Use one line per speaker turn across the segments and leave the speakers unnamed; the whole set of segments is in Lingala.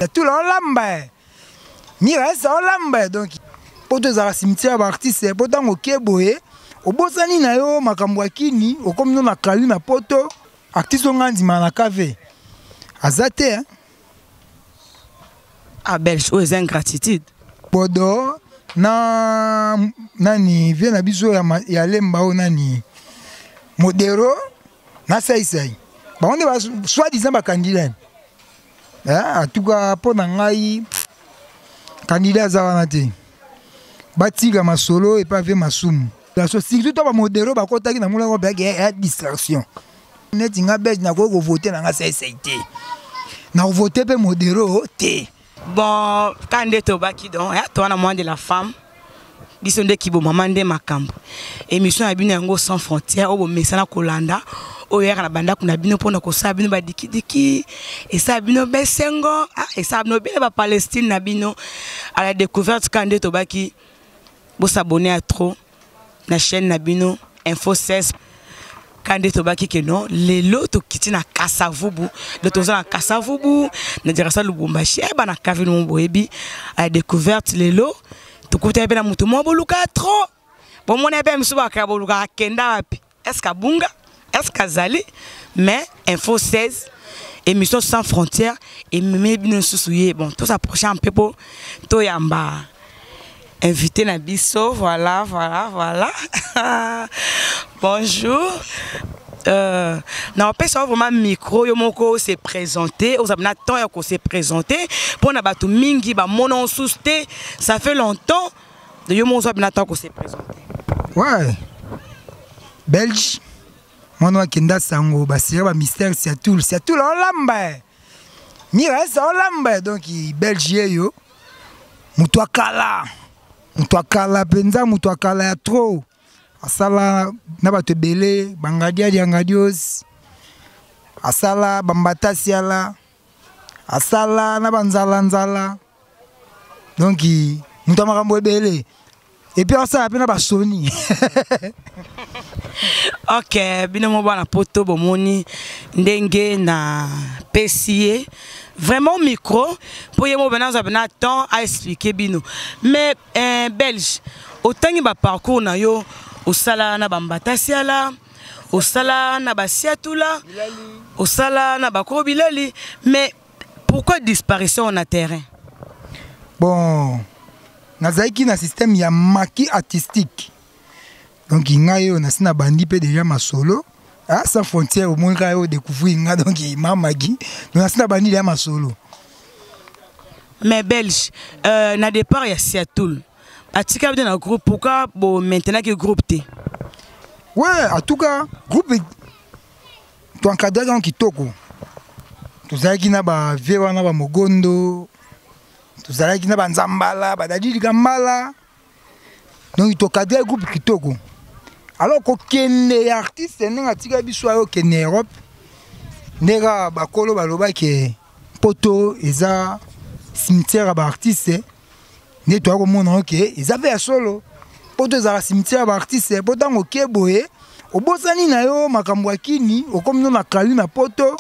Tula olamba mira esa olamba. Donc po tozalaka cimetière ya baartiste, po ntango oke boye obosani na yo makambo ya kini, okomi no na kali na poto. Artiste oyo ngai ndimaka na kave aza te, hein?
Ah belge, oyo eza ingratitude.
Bodo na nani, vie na biso ya, ya lemba oyo nani, modero na saisai, bango nde soit disant bacandidat. En tout cas, mpo na ngai candidat aza wana te. Batika masolo epa ve masumu. So surtout to bamodero bakotaki na monako beyaki ya distraction. Neti nga belge, nakoki kovote na nga saisai te, nakovote mpe modero te.
Bon, ka nde tobaki donc to wana mois de la femme, biso nde kibomama nde makambo. Émission ya bino yango Sans Frontière, oyo bomesana kolanda, oyo eyaka na bandako na bino mpona kosala bino badikidiki, esala bino besengo, esala bino bino bapalestine na bino à la découverte. Ka nde tobaki, bosabone ya trop na chaîne na bino Info 16. Ka nde tobaki ke non, lelo tokiti na Kasavubu. Donc toza na Kasavubu na direction Lubumbashi, bana kavino mo boyebi à la découverte. Lelo tokutani mpe na motu moko boluka trop, bomona mpe mosusu bakaka boluka akenda wapi, est ce abunga, est ce azali. Mais Info 16, émission Sans Frontière, ememi bino lisusu ye. Bon, tosapproche un peu mpo toyamba invité na biso. Voilà, voilà, voilà. Bonjour. Na opesa vraiment micro, yo moko se présenter. Ozala na temps ya ko se présenter mpona bato mingi bamona osusu te, ça fait longtemps. Yo moko ozwa na temps ko se présenter.
Ouais, belge mwana akenda sango basira bamystère siatul siatul olamba mira esa olamba. Donc belge ye yo, moto akala, moto akala mpenza, moto akala ya trop, asala na bato ebele, bangadiadi ya ngadios, asala bambatasiala, asala na banzalanzala. Donc moto ya makambo ebele, et puis asala mpe na basoni.
Ok, bino mo bana poto bomoni ndenge na pesi ye vraiment micro mpo ye mo bena azwa bena temps aexplike bino. Mais belge, otangi baparcours na yo, osala na bambatasiala, osala na basiatula, osala na bakoro bilali, mais pourquoi disparition na terrain?
Bon, nazalaki na système ya maki artistique. Donc ngai oyo nasi na bandi mpe déjà masolo, ah, Sans Frontière, omoni kaka oyo découvrir nga. Donc mamaki, donc nasi na bandi déjà masolo.
Mais belge, na départ ya Siatul, atika bino na groupe, pourquoi bo maintenant ke groupe te?
Ouais, en tout cas groupe toencadraki yango kitoko. Tozalaki na bavie wana, bamogondo, tozalaki na banzambala, badadili kambala. Donc tocadre groupe kitoko. Alors kokende ya artiste, ndenge atika biso ayo okende Europe, nde kaka bakolo balobaki poto eza cimetière ya baartiste. Nde toya komona oke eza mpe ya solo, poto ezalaka cimetière ya baartiste, po ntango oke boye obosani na yo makambo ya kini, okomi no na kali na poto,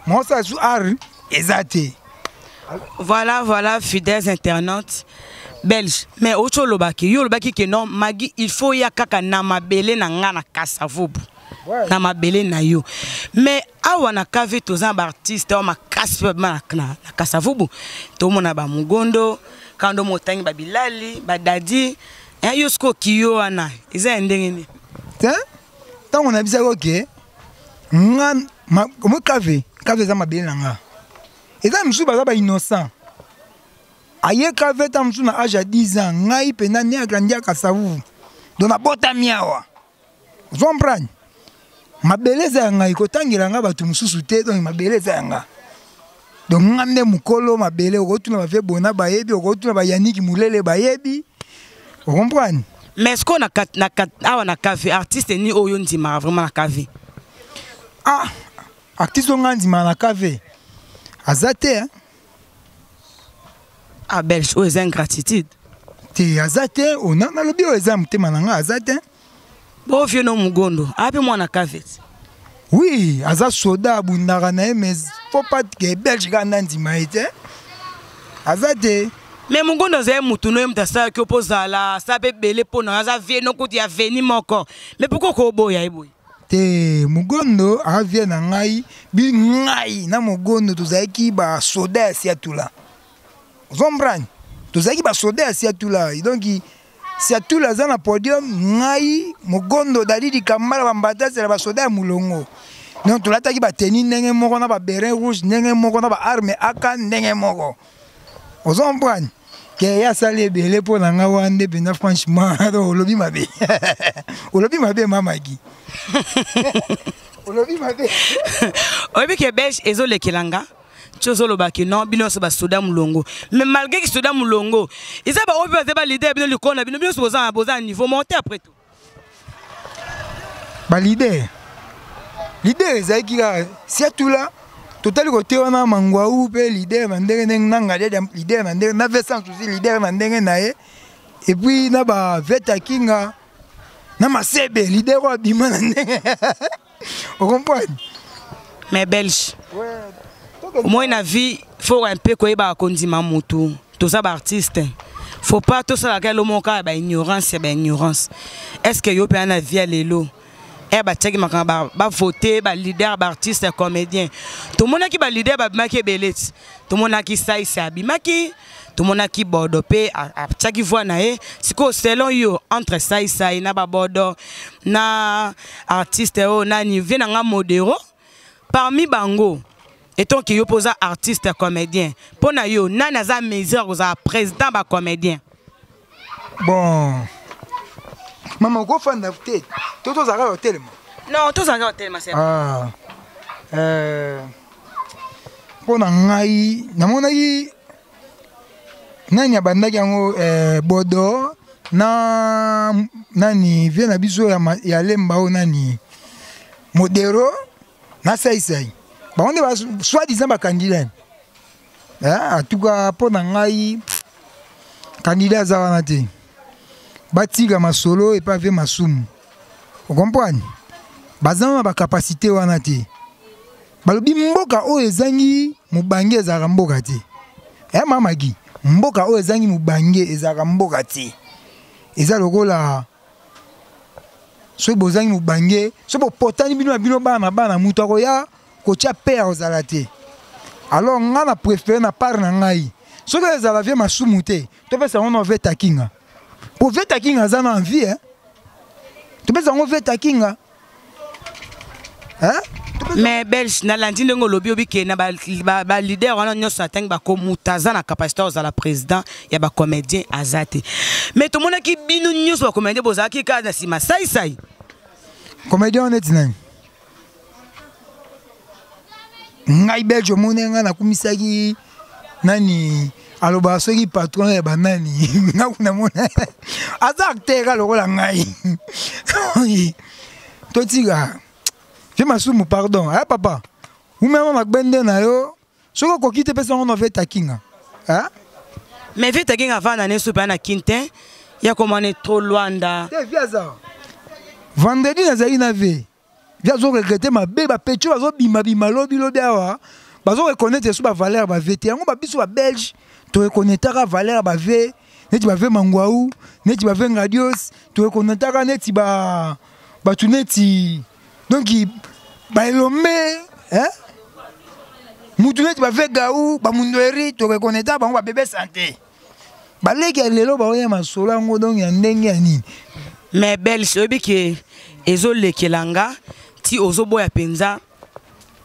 mosala su art eza te.
Voilà, voilà, fidèles internautes. Belge, mais ocho olobaki, yo olobaki ke non, magi il faut ya kaka na mabele na nga na Kasavubu. Ouais. Na mabele na yo. Mais awa na KV toza na baartiste awa makasi mpe babima na Kasavubu. Tomona bamugondo, kando motangi, babilali, badadi. Yo sikoyo kiyo wana eza ya ndenge nini?
Te, ntango nayebisaki oke nga mo kave, kave eza mabele na nga. Eza mosusu baza bainnocent, aye kave ta mosusu na age ya 10 ans. Ngai mpenza nde agrandi ya Kasavubu, donc nabotami awa, ozomprendre. Mabele eza ya ngai, kotangela nga bato mosusu te. Donc mabele eza ya nga, donc nga nde mokolo mabele. Okotuna bave bona bayebi, okotuna bayaniki molele bayebi, ocomprendre.
Mais est-ce que awa na KV, artiste ni oyo ndimaka vraiment na KV?
Ah, artiste oyo ngai ndimaka na KV aza te, hein?
Ah belge, oyo eza ingratitude.
Te, aza te. Ona nalobi oyo eza motema na ngai, aza te.
Bovie no mugondo ape mwana KV.
Oui, aza soda, abundaka na ye, mais faut pas ke belge kaka nda ndima ye te. Aza te.
Mais Mongondo azali mutu no ye mutu asalaki yo mpo ozala asala mpe ebele mpo na yo aza vie no kutu ya veni moko mais pourquoi okoboya ye boye?
Te, Mogondo aza vie na ngai bi ngai na Mogondo tozalaki basoda ya Siatula, ozomprendre, tozalaki basoda ya Siatula. Donc Siatula aza na podium, ngai Mogondo Dalidi Kambala bambatasela basoda ya molongo. Donc tolataki bateni ndenge moko na baberet rouge ndenge moko na baarme aka ndenge moko, ozomprendre ke ye asali ebele mpo na ngai wana nde mpenza. Franchement, olobi mabe, olobi mabe, mamaki, olobi mabe.
Oyebi ke Belge ezolekela nga ti ozolobaki non, bino nyonso basoda molongo, mais malgré ki soda molongo eza baoyo mpe baza baleader ya bino likolo na bino, bino nyonso boza na niveau monte après tout.
Baleader, leader ezalaki kaka Siatula. Totali kote wana Mangwau mpe leader na ndenge ndenge nanga leader na ndenge na ve sans souci leader na ndenge na ye, et puis na baveta kinga na Masebe leader oyo abima na ndenge, ocomprendre.
Mais Belge, moi na vie faut un peu koyebaka kondima motu. Toza baartiste, faut pas tosalaka elo moko kaka baignorance ya baignorance. Est ce que yo mpe na vie ya lelo e batiaki makambo bavote baleader baartiste ya comédien, tomonaki baleader babimaki ebele ti tomonaki Saisi abimaki, tomonaki Bodo mpe atiaki voix na ye. Sikoyo, selon yo, entre Saisai na babodo na artiste oyo nani vie na nga Modero parmi bango, etant que yo mpo oza artiste comédien, mpo na yo nani aza mesure kozala président bacomédien?
Bon, mama, okofanda te to tozalaka kotelema?
Non, tozalaka kotelema.
Ah. Mpo na ngai namonaki nani abandaki yango, Bodo na nani vie na biso ya Lemba oyo nani Modero na Saisai, bango nde soi disant bacandidat. En tout cas, mpo na ngai candidat aza wana te. Batika masolo epa ve masumu, ocomprendre, baza na bacapacité wana te. Balobi mboka oyo ezangi mobange ezalaka mboka te. E mamaki, mboka oyo ezangi mobange ezalaka mboka te. Eza lokola soki bozangi mobange, soki bopotani bino na bino bana bana, moto akoya kotia pe ya kozala te. Alors nga na préféré na part na ngai, soki ezala vie masumu te, topesa yango na ve takinga, po ve takinga aza na envie, hein? Topesa yango ve takinga, hein?
Mais Belge, nalandi ndenge olobi, obi ke na baleader wana nyonso atangi bakomuta aza na capacité kozala président ya bacomédien aza te, mais tomonaki bino nyonso bacomédien bozalaki kaka na nsima Saisai.
Comédien neti nani? Ngai Belge, omoni ngai nakumisaki nani alobaka soki patron ya banani, namona aza acteur lokola ngai. Totika vie masumu, pardon. Aya papa, umema magbende na yo, soki okoki te, pesa yango na ve takinga.
Mais ve takinga avanda ne so mpe na kin te, ya komane trop Lwanda.
Te, vi aza vendredi nazalaki na ve, vi azoregretter mabe. Bapetio bazobimabima lobilobi awa, bazoreconnaître so bavaleur bave te. Yango babiso babelge toreconnaîtraka valeur ya bave neti bave Mangwau, neti bave Ngadios, toreconnaîtraka neti bato neti donc baelombe, hein? Mutu neti bave Gau, bamundweri, toreconnaîtra bango babebe santé. Baleki ya lelo baoya masolo yango donc ya ndenge ya nini?
Mais Belge, oyebi ke ezolekela nga ti ozoboya mpenza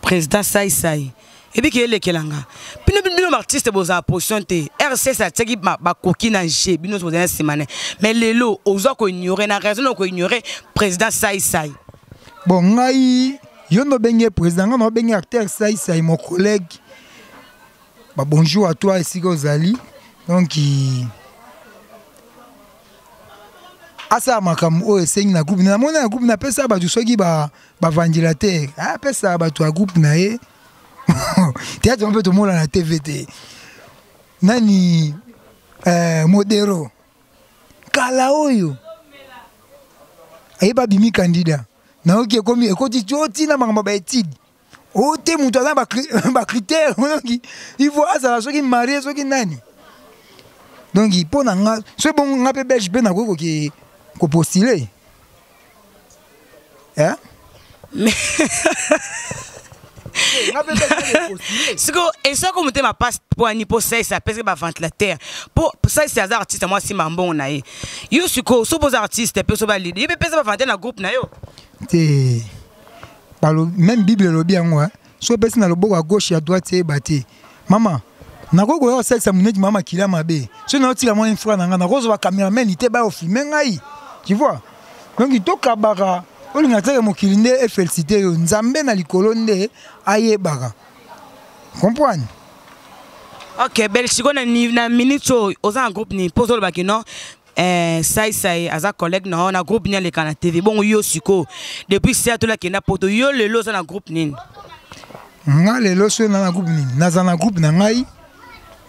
président Saisai. Ebi ke elekela nga bino, bino baartiste bozala position te. RCS atiaki bakoki na g, bino nyonso bozali na nsima ne, mais lelo ozwa koignore na raison na koignore président Saisai.
Bon, ngai yo nde obenge président, ngai na obenge acteur Saisai, mon collègue. Ba bonjour à toi esika ozali. Donc asala makambo oyo esengi na groupe. Namoni na groupe napesa bato soki bavandela te, apesa bato ya groupe na ye théâtre mpe tomona na TV te. Nani, Modero kala oyo ayeba abimi candidat, nayoki ekomi ekoti otina makambo ya baétude oyo te. Moto aza na bacritère oyoki, il faut azala soki marie soki nani. Donc mpo na nga, soki bongo nga mpe belge mpe nakoki koki kopostule, eh?
Sikoyo esako motema mpasi mpo ani mpo saisi apesaki baventilateur mpo saisi aza artiste mwa nsima mbongo na ye. Yo sikoyo soki oza artiste mpe so balide ye mpe pesa baventilateur na groupe na yo.
Te, même Bible elobi yango, soki opesi na loboko ya gauche, ya droite eyeba te. Mama, nakoki koya kosalisa moneti mama makila mabe soki naotika mwa infra na ngai, nakozwa bacameraman te baya ofilme ngai, tu vois. Donc tokabaka, olinga teke mokili nde efélicité yo, Nzambe na likolo nde ayebaka, comprendre.
Ok Belge, sikoyo na minute oyo oza na groupe nini? Mpo ozolobaki non, Saisai aza collègue na yo na groupe nini aleka na TV. Bongo yo sikoyo, depuis sia tolakenda poto, yo lelo oza na groupe nini?
Nga lelo soki na groupe nini, naza na groupe na ngai,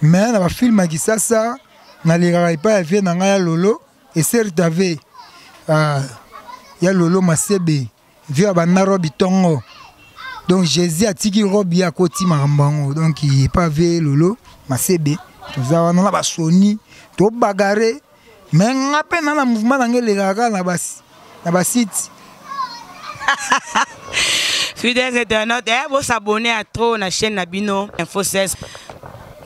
mais na bafilme ya Kisasa nalekaka epai ya vie na ngai ya Lolo Eser Tave, ya Lolo Masebe, vie ya banda robe ntongo. Donc Jésus atiki robe, ye akoti makambo yango. Donc epa vie Lolo Masebe, toza wana na basoni, tobagare. Mais nga mpe na mouvement na ngai elekaka kaka na basite.
Fidèles internautes, eh, bosabonner à trop na chaîne na bino Info 16,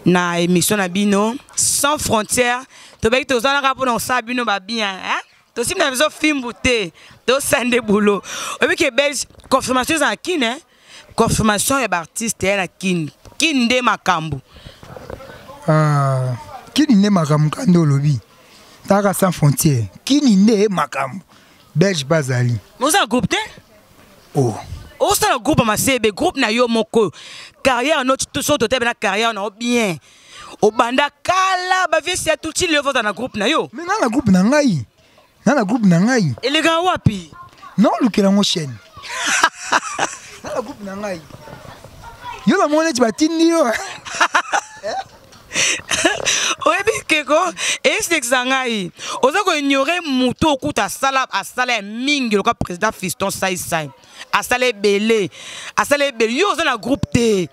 na émission na bino Sans Frontières. Tobeki tozalaka mpona kosala bino babien, eh? Tosimbi na biso fimbu te, tosala nde boulot. Oyebi ke Belge, confirmation eza na Kine, eh? Confirmation ya baartiste ya na Kine, Kine nde makambo.
Ah, Kini nde makambo ka nde olobi. Taka Sans Frontière, Kini nde makambo, Belge bazali.
Oza na groupe te?
Oh.
Osala groupe ya Masebe, groupe na yo moko, carrière no so totebe na carrière na yo bien, obanda kala, baviesi ya tuti, lelo oza na groupe na yo?
Mais na groupe na ngai, na groupe na ngai.
Elekaka wapi?
Naolukela yango chaîne. Na groupe na ngai, yo namoni neti batindi yo.
Oyebi keko esekisa ngai, oza koignore motu okuta asala, asala ya mingi loka président Fiston Saisai, asala ebele, asala ebele. Yo oza na groupe te,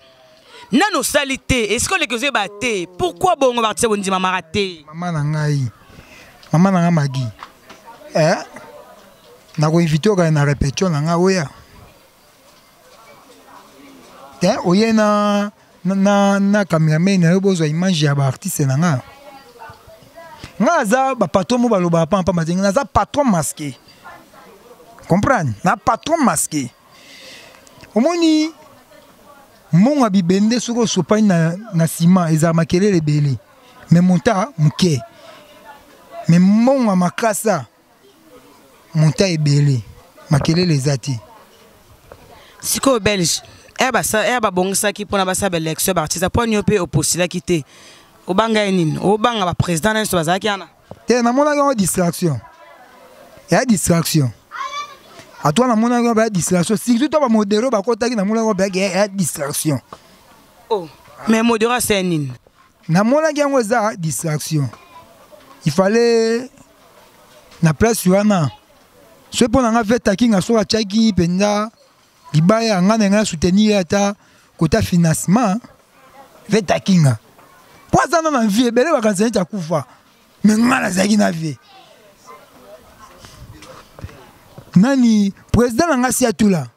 nano osali te, esika oleki ozoyeba te. Pourquoi bongo baartiste bondimamaka te?
Mama na ngai, mama na ngai Magi, eh? Nakoinvite okaya na répétition na ngai, oya te, oye na cameraman na yo, bozwa image ya baartiste na nga. Nga aza bapatron mo balobaka pampamba te, naza patron masqué, comprendre, na patron masqué. Omoni mbongo ya bibende, soki osopani na nsima, ezala makelele ebele, mais monta moke. Mais mbongo ya makasa, monta ebele, makelele eza te.
Sikoyo Belge, ere babongisaki mpona basala baélection baartiste, mpo nio mpe opostulaki te? Obanga ye nini? Obanga baprésident na nyonso bazalaki wana?
Te, namonaki yango distraction, ya distraction. Atwa namonaki yango ya distraction, surtout to bamodero bakotaki, namonaki yango bayaki ya distraction.
Oh, mais modero asala nini?
Namonaki yango eza distraction. Il fallait na place wana, soki mpo na nga vetakinga, soki atiaki mpenza libaya, nga na ngai soutenir ye ata kota financement. Vetakinga mpo aza na vie, ebele bakanisa neti akufa, mais nga nazalaki na vie nani, président na nga si atula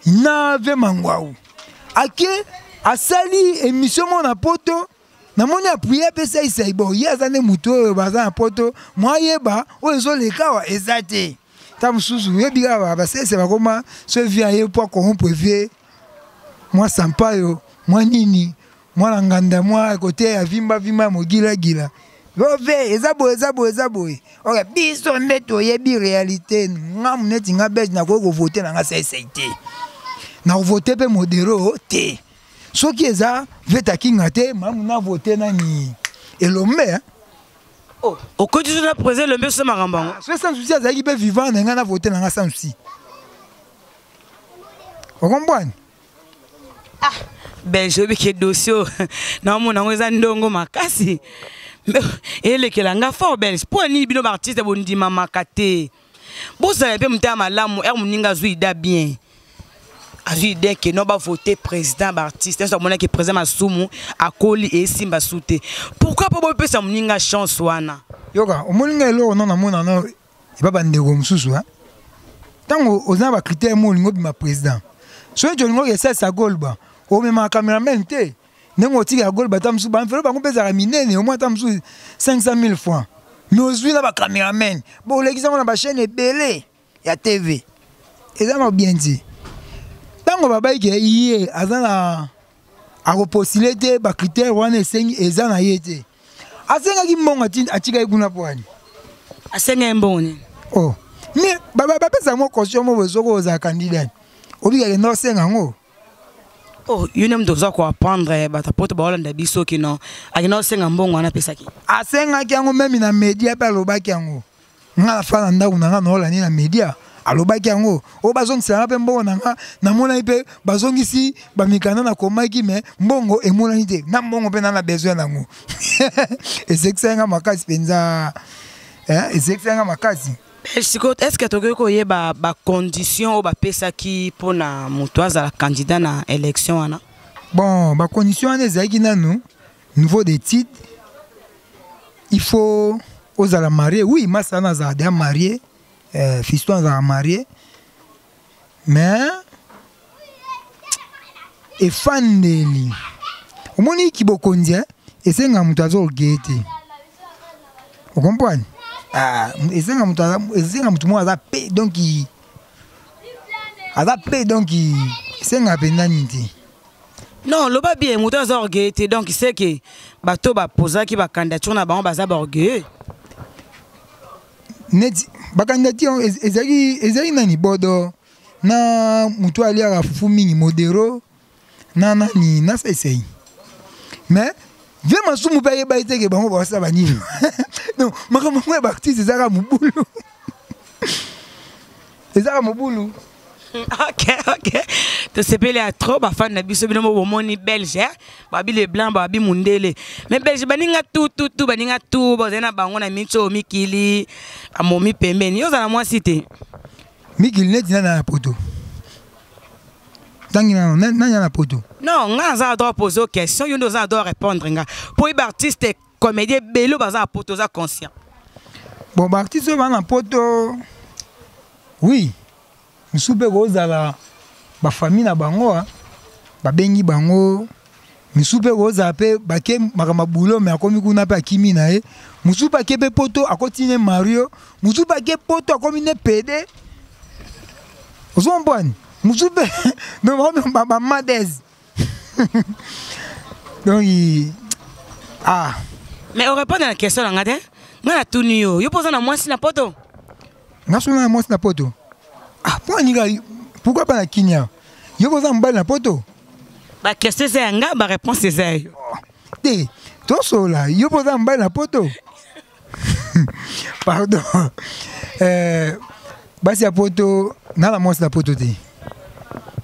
na ve mangwau ake asali émission moko na poto, namoni apuye apesa isai. Bon, ye aza nde motu oyo baza na poto, mwa ayeba oyo ezoleka awa eza te. Ta mosusu oyebi kaka basese bakoma so vie aye po akorrompre vie, mwa sampayo, mwa nini, mwana nganda, mwa kote ya vimba vimba ya mogilagila, love eza boye, eza boye, eza boye. Ok, biso nde toyebi réalité. Nga neti nga Belge, nakoki kovote na nga Saisai te, nakovote mpe modero te. Soki eza vetakinga te, mamu na vote nani? Elombe.
Oh, okoti so na président Elombe so makambo yango.
Soki Sans Souci azalaki mpe vivant na ngai, na vote na nga Sans Souci, okomprendre.
Ah, Belge, oyebi ke dossier oyo naomona yango eza ndongo makasi, elekela nga fort. Belge, mpo nini bino baartiste bondimamaka te? Bozala mpe motema malamu. Ere moninga azwi ida bien. Azwi idée ke no bavote président baartiste nyonso, amonaki président Masumu akoli, esimba su te. Pourquoi mpo bopesa moninga chance wana?
Yoka, omoni ngai, eloko no namona no epa bandeko mosusu, ntango oza na bacritère mo, olingi obima président, soki olingi oke esalisa Golba, omemaka cameraman te. Ndenge otikaka Golba, ata mosusu baenveloppe yango mpe ezalaka minene, omoi ata mosusu 500 000 francs, mais ozwi na bacameraman, bolekisi yango na bachaîne ebele ya TV, eza na bien ti. Ntango babayiki ye, aza na akopostule te, bacritère wana esengi eza na ye te. Asengaki mbongo, atikaki kuna mpo ani?
Asengaki mbongo nini?
Oh, mais bapesa yango caution mo boye. Soki ozala candidat, obikaka nde osenga yango.
Oh, yo nde moto oza koapprendre bato poto baolanda biso kino akenda osenga mbongo wana, apesaki?
Asengaki yango même na média mpe alobaki yango. Nga na fa na ndako na nga, naolandi na média, alobaki yango oyo bazongiselanga mpe mbongo na nga. Namonaki mpe bazongisi bamikanda nakomaki, mais mbongo emonani te. Na mbongo mpe na besoin nango. Esekisaki nga makasi mpenza, esekisaki nga makasi.
Sikoyo, est ce que tokoki koyeba bacondition oyo bapesaki mpona moto azala candidat na élection wana?
Bon, bacondition wana ezalaki nanu niveau d'étude, il faut ozala marié. Oui, masa wana azala déjà marié, fiston azala marié, mais efandeli, omoni kibokonzi esenga moto aza orgueil te, ocomprendre? Ah, esenga moto, esenga moto moko aza pe, donc aza pe, donc esenga mpenza nini te.
Non, loba bien, moto aza orgueil te, donc c'est que bato bapozaki bacandidature na bango baza baorgueilleux?
Neti bacandidature ezalaki nani? Bodo na moto aliaka fufu mingi, Modero na nani na Sesei. Mais vieux Masumu mpe ayebaki teke bango basala banini. Donc makambo yango ya baartiste ezaka mobulu, ezaka mobulu.
Ok, tosepeli ya trop. Bafani na biso, bino mo bomoni Belge, babi le blanc, babi mundele, mais Belge baninga tu tu tu, baninga tu bazali na bango na miti oyo mikili bamomi pembeni. Yo ozala mwasi te?
Mikili neti nani na poto? Ntangi nani na poto?
Non, nga naza na droit pose question, yo nde oza na droit répondre nga. Mpo oyeba, artiste comédien ebele baza na poto, oza conscient?
Bon, baartiste oyo baza na poto, oui, mosusu mpe kozala bafamille na bango babengi bango. Misusu mpe kozala mpe bake makambo ya boulot, mais akomi kuna mpe akimi na ye. Mosusu mpe ake mpe poto, akoti ne mario. Mosusu mpe ake poto, akomi ne pede, ozompwani. Mosusu mpe donc bamades, donc ah.
Mais orépondre na question na nga te. Nga natuni yo, yo mpo oza na mwasi na poto?
Nga so na mwasi na poto? Ah, mpo aninga, pourquoi pas na Kinia? Yo boza mobali na poto?
Baquestion eza ya nga, baréponse eza ya yo.
Te, tosola. Yo mpo oza mobali na poto? Pardon, basi ya poto, nga na mwasi na poto te,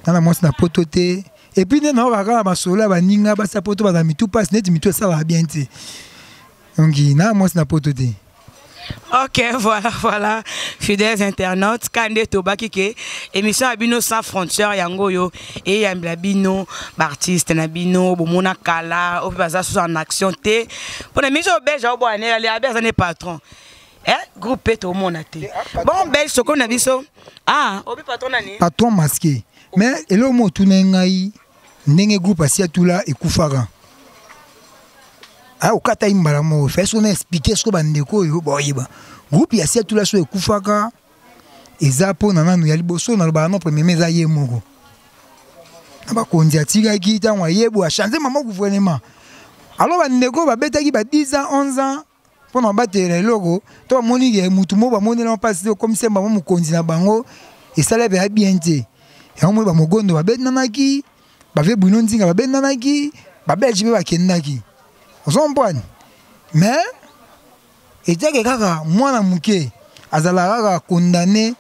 nga na mwasi na poto te. Et puis nde naokaka kaka masolo ya baninga, basi ya poto bazala mitu mpasi, neti mitu esalaka bien te. Donc na mwasi na poto te.
Ok, voilà, fidèles internautes, kande tobaki ke émission ya bino Sans Frontière yango oyo eyambela bino baartiste na bino bomona kala, oyo mpe baza susu en action te. Mpona miso Belge aobwana ali abe aza ne patron, eh, groupe mpe tomona te. Bon, Belge, tokomi na biso. Ah, obi patron nani?
Patron masqué. Mais eloko mo otuna ngai, ndenge groupe Asiatula ekufaka, okata ye mbala moko. Fai soki na expliquer soko bandeko oyo boyeba groupe ya Siatula so ekufaka, eza mpona nanu ya liboso nalobaka no, premièrement eza ye moko na bakonzi atikaki. Ntango ayebu achange mama gouvernement, alors bandeko babetaki ba 10 ans, 11 ans mpona babatela eloko to bamoni ke mutu moko bamonela mpasi te, okomisa bango mokonzi na bango, esala mpe ya bien te. Yango moi bamogondo babendanaki, bave Bruno Nzinga babendanaki, babelge mpe bakendaki, ozomprendre? Mais etiake kaka mwana moke azalaka kaka condamné,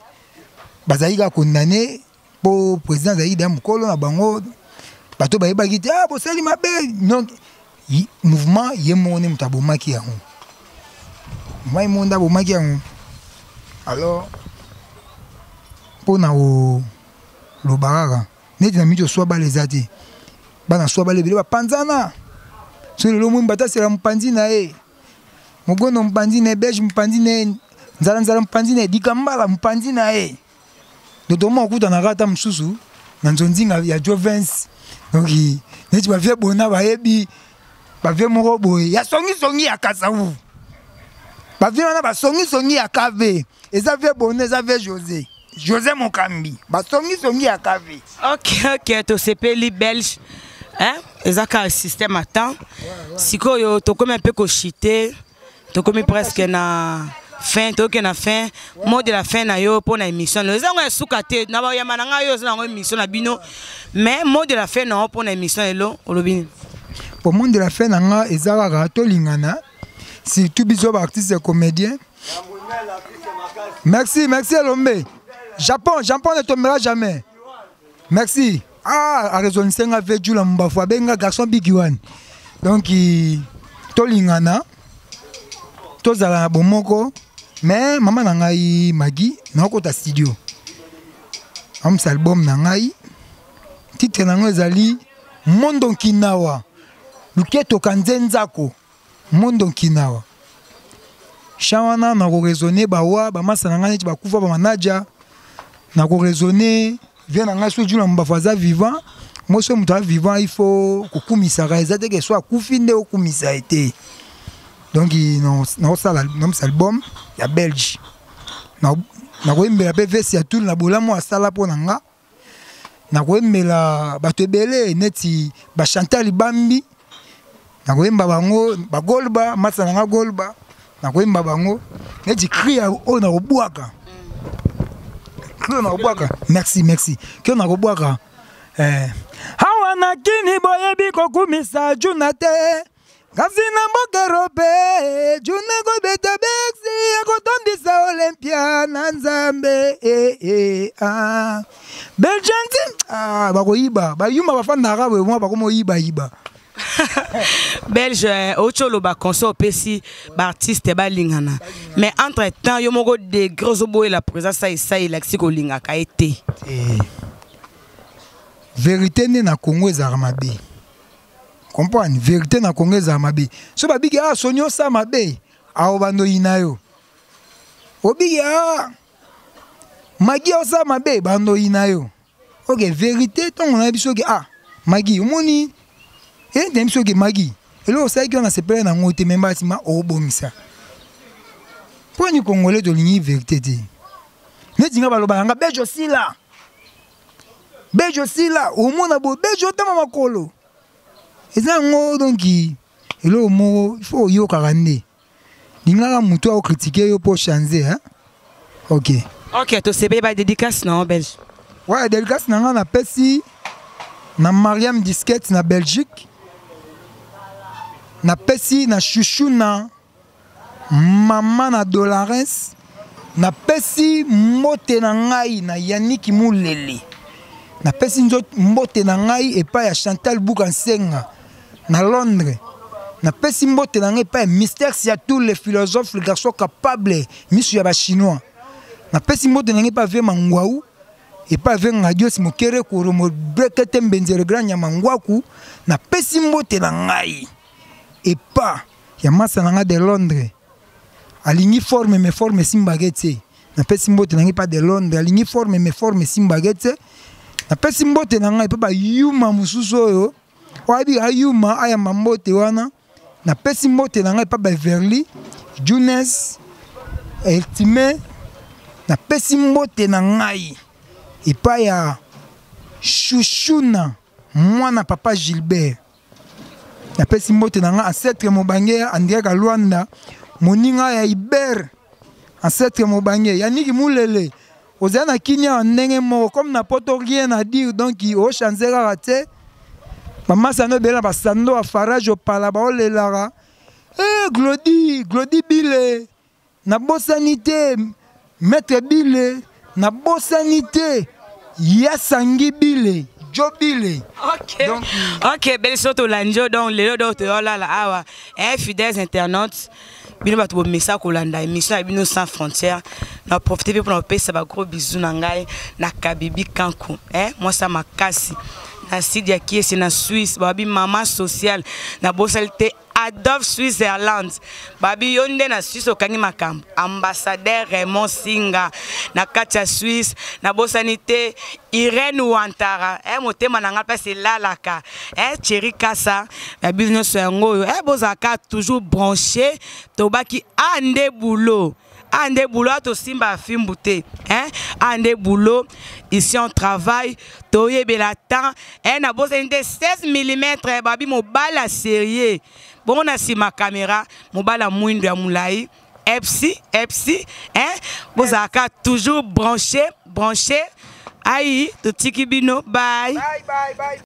bazalaki kaka condamné mpo président azalaki deya mokolo na bango. Bato bayebaki te, ah, bosali mabe. Donc mouvement, ye moko nde moto abomaki yango, mai moko nde abomaki yango. Alors mpona koloba kaka. Neti na miniti oswa bala eza te. Bana swa bala ebele bapanzana. Soki lelo omoni bato asela mopanzi na ye. Mogondo mopanzi na ye, Belge mopanzi na ye, nzala nzala mopanzi na ye, Dikambala mopanzi na ye. Donc tokoma kokutanaka ata mosusu na nzonzinga ya Jovens. Donc neti ba vieux bona bayebi ba vieux moko boye ya songisongi ya Kasavu. Ba vieux wana basongisongi ya KV. Eza vieux bona, eza vieux José. José Mokambi, basongisongi ya KV.
Ok, tosepeli Belge. Hein? Eza kaka système à temps. Sikoyo tokomi un peu kochite, tokomi presque na fin, toke na fin, mot de la fin na yo mpo na émission na yo. Eza yango ya suka te, na bayamba na ngai yo eza nango émission na bino, mais mot de la fin na yo mpo na émission lelo olobi nini?
Pour mot de la fin na nga eza kaka tolingana, surtout biso ba artistes comédiens. Merci, merci Elombe. Japon, Japon ne tombera jamais. Merci. Ah, a raison senga Vejula Mbafu abenga garçon big one. Donc tolingana tozala na bomoko mais mama na ngai Maggie nakota studio. Amsa album na ngai titre nango ezali Mondo Nkinawa Luketo Kanzenzako Mondo Nkinawa. Chant wana nako raisonner bawa bamasa na ngai neti bakufa ba manager nako raisonner vie na ngai soki Jula Mbafu aza vivant moi soki moto aza vivant il faut kokumisaka eza te ke so akufi nde okumisa ye te. Donc nakosala namisa album ya Belge nakoyembela mpe vesi ya tule na bolamu asala mpo na nga nakoyembela bato ebele neti ba Chantal Bambi nakoyemba bango ba Golba masa na nga Golba nakoyemba bango neti cri oyo nakobwaka cri oyo nakobwaka merci merci cri oyo nakobwaka awa na kini boyebi kokumisa Juna te kasi na mboka Europe Juna kobeta bexi ya kotondisa Olympia na Nzambe ah. Belgianti ah, bakoyiba bayuma bafandaka boye mwa bakomoyibayiba.
Belge outi oloba conseil opesi baartiste balingana mais entre temps yo moko degré ozoboyela présence ya esai elakisi kolingaka ye te.
Vérité nde na Congo ezalaka mabe. Comprendre vérité na Congo ezalaka mabe. So babiki ah soni osala mabe awo bando yina yo. Obiki ah Magi osala mabe bando yina yo. Ok vérité ntango nayebi soki ah Magi omoni eh nayebi soki Magi eloko osalaki wana sepela nango te memba nsima obongisa. Mpo ni Congolais tolingi vérité te. Neti nga baloba yanga Belge osila. Belge osila omona boye Belge otama makolo. Eza yango donc eloko moko il faut oyokaka nde. Lingaka moto ao critiquer yo po changer hein. Ok.
Ok, tosepeli ba dédicace na Belge.
Ouais, dédicace na nga napesi na Mariam Disquette na Belgique. Napesi na Chouchouna mama na Dolares. Napesi mbote na ngai na Yannick Mulele. Napesi mbote na ngai epai ya Chantal Bukansenga na Londres. Napesi mbote na ngai epai ya Mister Siatou le philosophe le garçon capable misu ya ba chinois. Napesi mbote na ngai epai ya Vie Mangwaou epai ya Vie Ngadios Mokere Koro Mobrekete Mbenzere Grand Nyama Ngwaku. Napesi mbote na ngai epai ya masa na ngai de Londres. Alingi forme mais forme esimbaka te. Napesi mbote na ngai epai de Londres. Alingi forme mais forme esimbaka te. Napesi mbote na ngai epai bayuma mosusu oyo oyebi ayuma ayamba mbote wana. Napesi mbote na ngai epai Beverly Junes Eltime. Napesi mbote na ngai epai ya Chouchouna mwana papa Gilbert. Napesi mbote na ngai ancêtre mobange André Kalwanda moninga ya Iber ancêtre mobange Yannick Mulele ozali na kinia ya ndenge moko comme na poto rien à dire donc o changer kaka te bamasa no ebele na basando ya farage opala baolelaka Glody Glody Bile nabosani te maître Bile nabosani te Yasangi Bile Jo Bile.
Ok. Donc, ok, belle soto lanjo donc lelo donc toyolala awa. Eh fidèles internautes. Bino bato bomesa kolanda émission ya bino sans frontière. Na profiter mpe mpona kopesa ba gros bisous na ngai na Kabibi Kanku, eh, mwasi ya makasi na sud ya Kiese na Suisse, babi mama sociale. Nabosali te Adolphe Switzerland, babi yo nde na Suisse okangi makambo, ambassadeur Raymond Singa na kati ya Suisse. Nabosani te Irène Wantara, eh, motema na ngai mpasi elalaka, eh, Thierry Kasa ya biso nyonso yango oyo, eh, bozalaka toujours branché. Tobaki a nde boulot, a nde boulot, a tosimba fimbu te, hein, a nde boulot, ici on travaille, toyebela temps, eh, nabosani te 16 mm, babi mobala sérieux bongo na nsima caméra, mobala mwindo ya molai, epsi epsi, hein, bozalaka toujours branché, branché. Ayi totiki bino, bye.
Bye, bye, bye.